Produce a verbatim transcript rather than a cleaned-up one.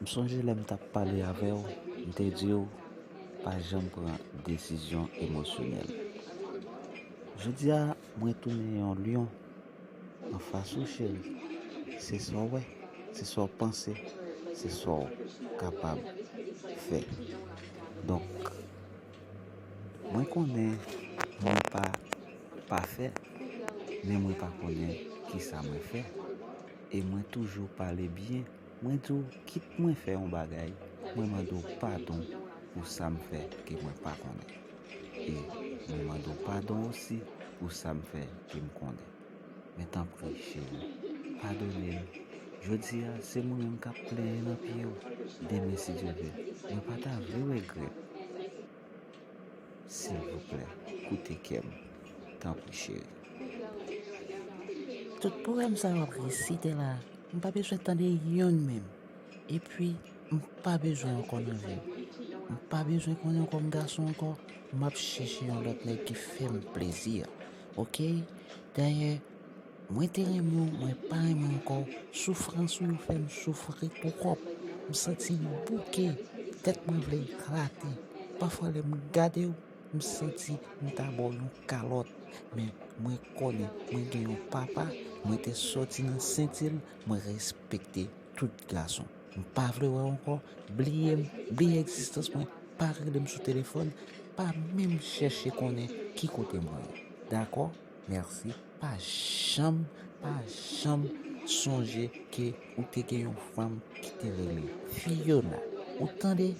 M sonje lè m t ap pale avè w, m te di w pa janm pran desizyon emosyonèl. Jodi a, mwen tounen yon lyon. Anfas ou, cheri. Se sa w wè, se sa w panse, se sa w kapab fè. Donk, mwen konnen mwen pa pafè, men mwen pa konnen kisa mwen fè. E mwen toujou pale byen. Mwen di w, kit mwen fè yon bagay, mwen mande w padon pou sa m fè ke mwen pa konnen. E mwen mande w padon osi pou sa m fè ke m konnen. Men tanpri, cheri, padone m. Jodi a, se mwen menm k ap plenyen nan pye w. Demen, si Dye vle, mwen pa ta vle regrèt. Silvouplè, koute kè m. Tanpri, cheri. Tout powèm sa yo ap resite la, m pa bezwen tande yonn menm. Epi, m pa bezwen ankò nan vi m. M pa bezwen konnen w kòm gason ankò. M ap chèche yon lòt nèg ki fè m plezi. Oke? Dayè, mwen te renmen w, mwen pa renmen w ankò. Soufrans ou yo fè m soufri twòp. M santi m bouke. Tèt mwen vle eklate. Pafwa, lè m gade w, m santi m ta ba w yon kalòt. Men mwen konnen mwen gen yon papa, mwen te sòti nan senti l, mwen respekte tout gason. M pa vle wè w ankò, bliye m, bliye egzistans mwen, pa rele m sou telefòn, pa menm chèche konnen ki kote mwen ye. Dakò? Mèsi. Pa janm, pa janm sonje ke ou te gen yon fanm ki te rele Fiona. Ou tande?